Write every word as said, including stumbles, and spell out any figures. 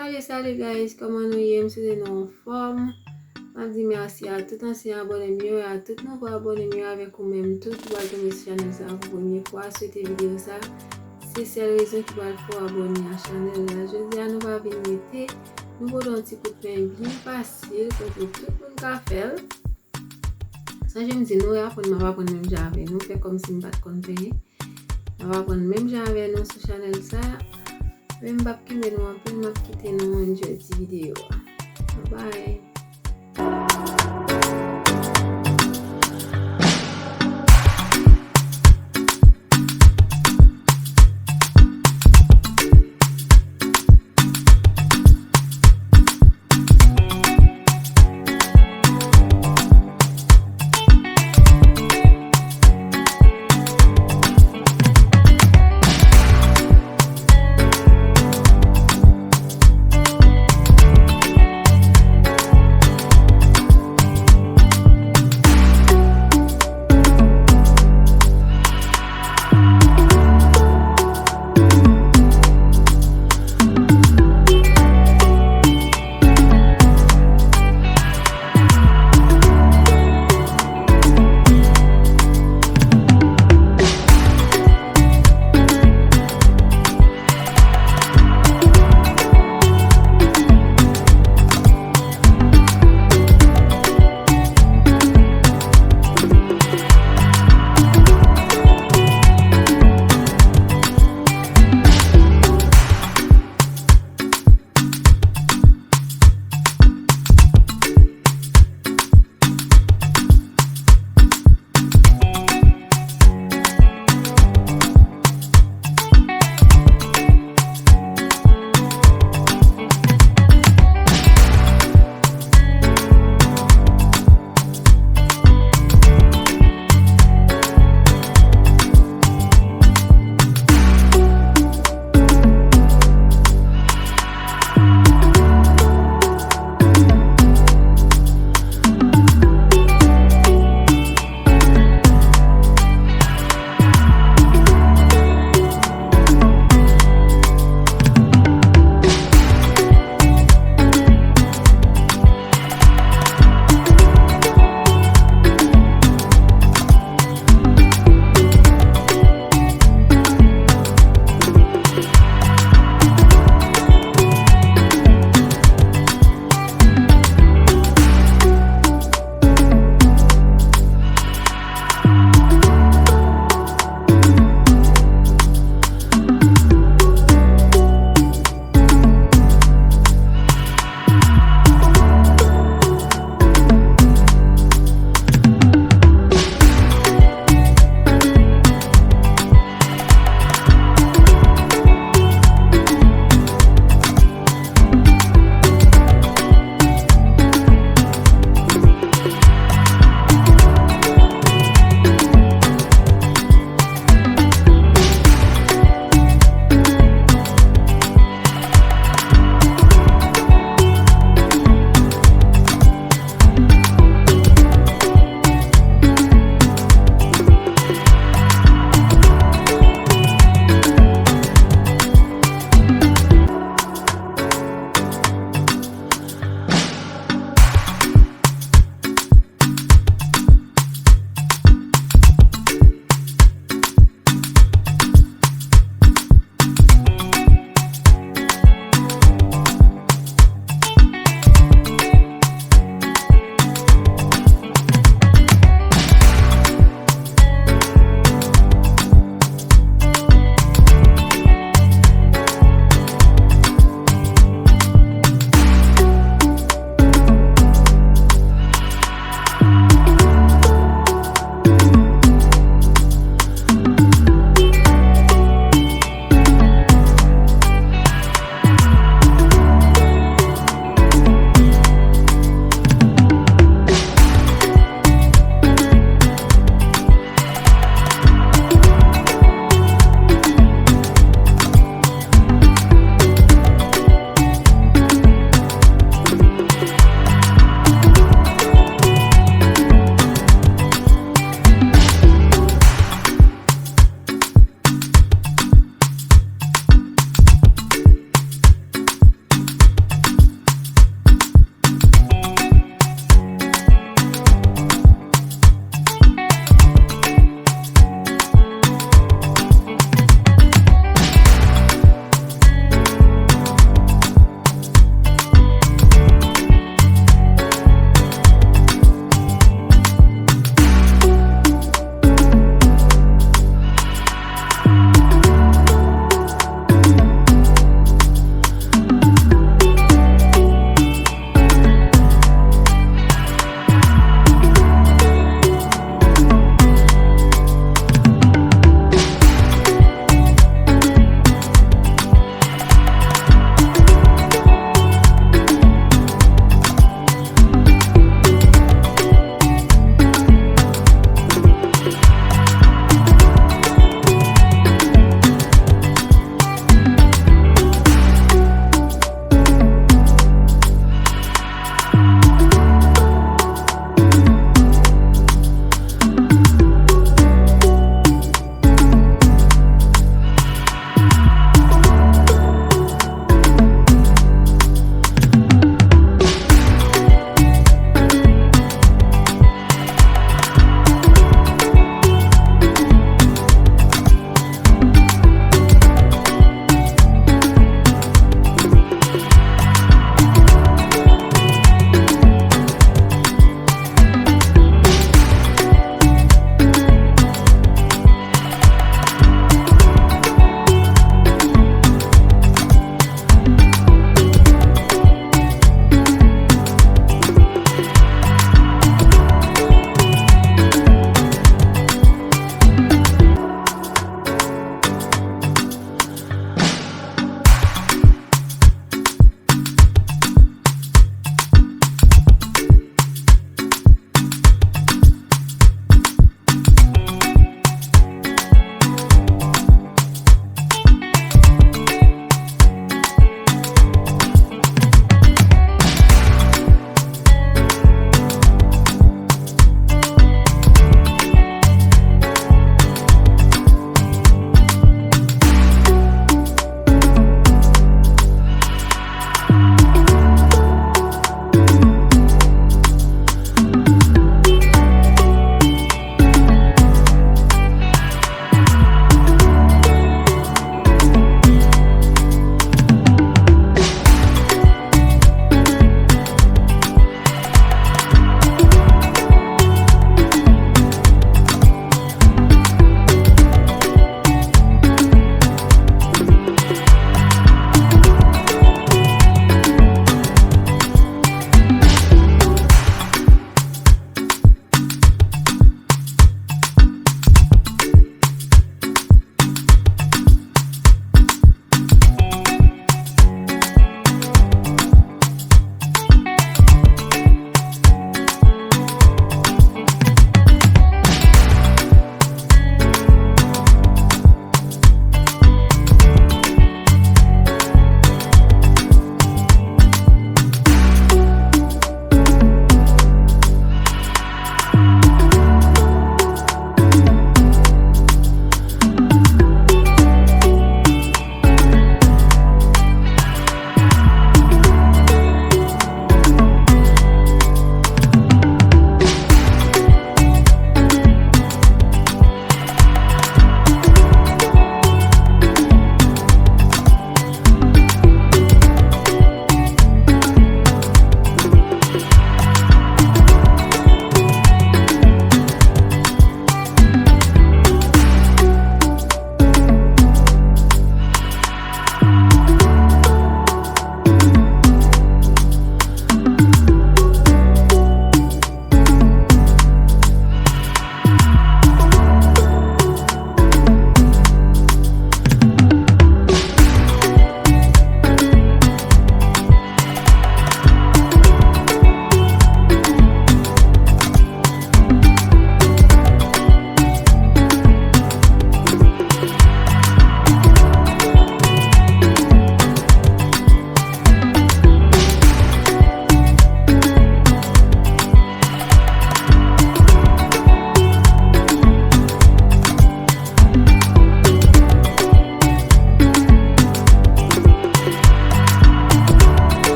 Salut, salut guys, kòman nou ye? M swete nou anfòm. M ap di mèsi a tout ansyen abòne m yo, a tout nouvo abòne m yo, avèk ou menm tou ki pral tonbe sou chanèl sa a pou premye fwa, swete videyo sa. Se sèl rezon ki pral fè w abòne a chanèl la. Jodi a nou pa vin rete, nou pote yon ti kout men byen fasil kote tout moun ka fè l. Sonje m di nou, aprann m ap aprann menm jan avè nou, fè kòmsi m pa t konn penyen. M ap aprann menm jan avè nou sou chanèl sa. Men m p ap kenbe nou anpil, m ap kite nou enjoy ti videyo a. Bye bye.